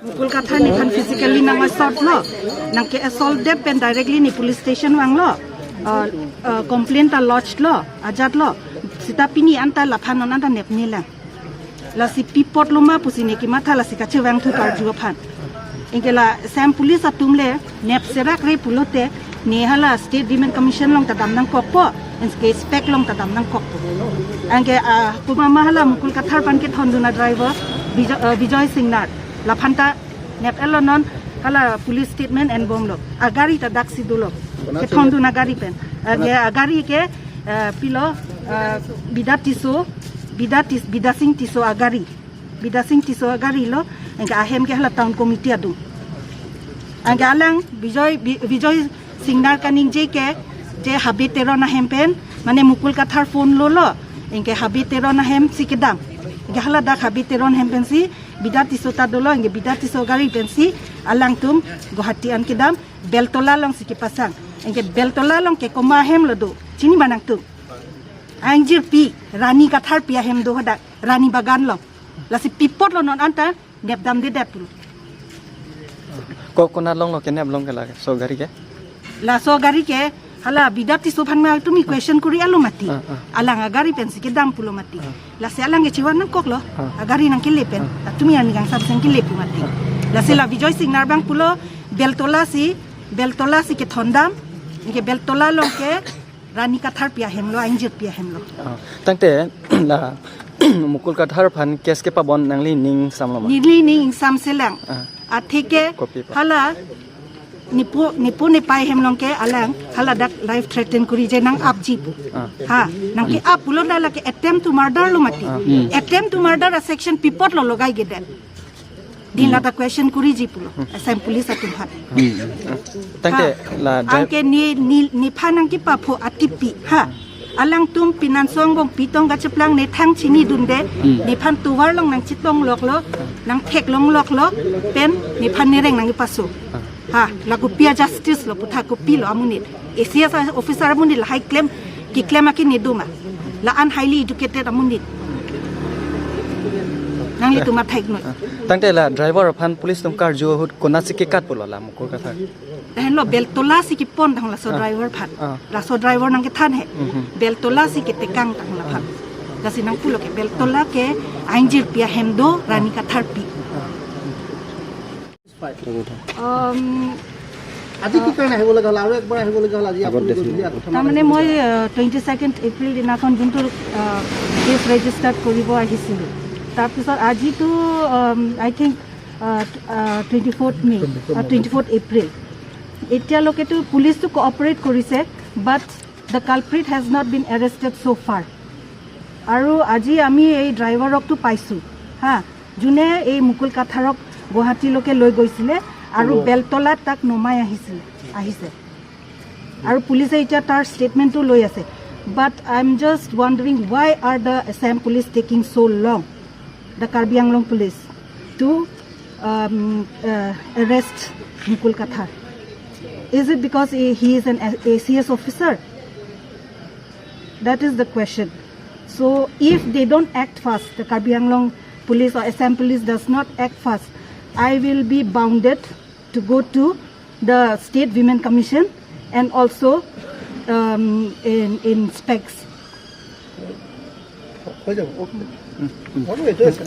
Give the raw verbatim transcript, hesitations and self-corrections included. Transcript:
Mukul Kathar nephan physically nang assault lo, nang ke assault det pen directly ne police station vanglo, uh, uh, complaint ta lodge lo, ajat lo, seta pini anta laphan non anta nepnelang. Lasi pi apotlo ma pusi ne kematha lasi kachevangthu karju aphan. Anke la Assam police atum le nep serak re pulote ne hala State Women Commission along ta dam nangkokpo, anke SPEC along ta dam nangkokpo. Anke, ah, komat ma hala Mukul Kathar aphan kethondun a driver Bijoy, ah, Bijoy Singnar, laphan ta nep-etlo non hala police statement enbomlo. Agari ta daksi dolo. Kethondun agari pen. Anke agari ke, ah, pilo, ah, Bida Tisso, Bida Tis-, Bida Singh Tisso agari. Bida Singh Tisso agari lo, anke ahem ke hala town committee adung. Anke alang Bijoy, Bi-, Bijoy Singnar kaningje ke, je Habe Teron ahem pen, mane Mukul Kathar phone lolo, anke Habe Teron ahem si kedam. Anke hala dak Habe Teron ahem pensi, Bida Tisso ta dolo, anke Bida Tisso gari pensi, alangtum Guwahati an kedam, Beltola alongsi kepasang. Anke Beltola along ke komat ahem lo do, chini ma nangtum. Aingjirpi, Rani Katharpi ahem do hadak, Rani Bagan along. Lasi pi apotlo non anta nepdamdedet pulo. Ko konat along lo ke nep along ke laso gari ke? Laso gari ke hala Bida Tisso aphan ma tumi question kuri-etlo mati. Ah, ah. Alang agari pensi kedam pulo mati. Ah. Lasi alang ke chevan nangkoklo. Ah. Agari nangkele pen. Ah. Tumi ani kangsap seng kele pu mati. Ah. Lasi la Bijoy Singnar abang pulo Beltola si, Beltola si kethondam. Anke Beltola along ke Rani Katharpi ahem lo, aingjirpi ahem lo. Ah, tangte la Mukul Kathar aphan case kepabon nanglining ingsamlo ma? Nelining ingsamselang. Ah. Atheke kopi pa? Hala nepo, nepo nepei ahem along ke alang hala dak life threaten kuri je nang-apji pu. Ah. Ha, nang ke-ap pulo na lake attempt to murder lo mati. Ah. Hmm. Attempt to murder a section pi apotlo logai gedet. Din la ta question kuriji pulo, Assam police atum aphan. Tangte ha, la drive- anke ne, ne, nephan nangkepapho atipi, ha. Alangtum pinanso angbong pitong kacheplang ne thang chinidunde, Hmm. nephan tovar along nangchetong loklo, nangthek long loklo, pen nephan nereng nangkepaso. Ha, la kopi a justice lo, putha kopi lo amonit. A C S officer amonit lahai klem, keklem akin ne do ma. La-an highly educated amonit. Nanglitum matha-iknoi. Tangte la driver aphan police atum karju ahut konatsi kekat pulo la Mukul Kathar? Lahenlo Beltola si kepon tang laso Ah. driver aphan. Ah. Laso driver nangkethan he. Mhm. Beltola si ketekang tang laphan. Lasi nangpulo ke Beltola ke aingjirpi ahem do, Rani Katharpi. Um, আজি কি কাৰণে আহিব লগা হ'ল? আৰু একবাৰ আহিব লগা হ'ল আজি? আগত আপুনি দেখিলোঁ। গধূলি আগত তাৰমানে মই টুৱেণ্টি ছেকেণ্ড এপ্ৰিল দিনাখন যোনটো কেছ ৰেজিষ্টাৰ্ড কৰিব আহিছিলোঁ, তাৰপিছত আজিতো I think twenty fourth May, twenty fourth April, এতিয়ালৈকেতো পুলিচটো কোঅপাৰেট কৰিছে, but the culprit has not been arrested so far. আৰু আজি আমি এই ড্ৰাইভাৰকতো পাইছোঁ, হা, যোনে এই মুকুল কাথাৰক গুৱাহাটীলৈকে লৈ গৈছিলে আৰু বেলতলাত তাক নমাই আহিছিলে, আহিছে। আৰু পুলিচে এতিয়া তাৰ ষ্টেটমেণ্টটো লৈ আছে। But I am just wondering, why are the Assam police taking so long, the Karbi Anglong police, to um, uh, arrest Mukul Kathar? Is it because he, he is an A C S officer? That is the question. So if they don't act fast, the Karbi Anglong police or Assam police does not act fast, I will be bounded to go to the State Women Commission and also um, in, in SPECS. হৈ যাব। হ'ব, এইটো আছে।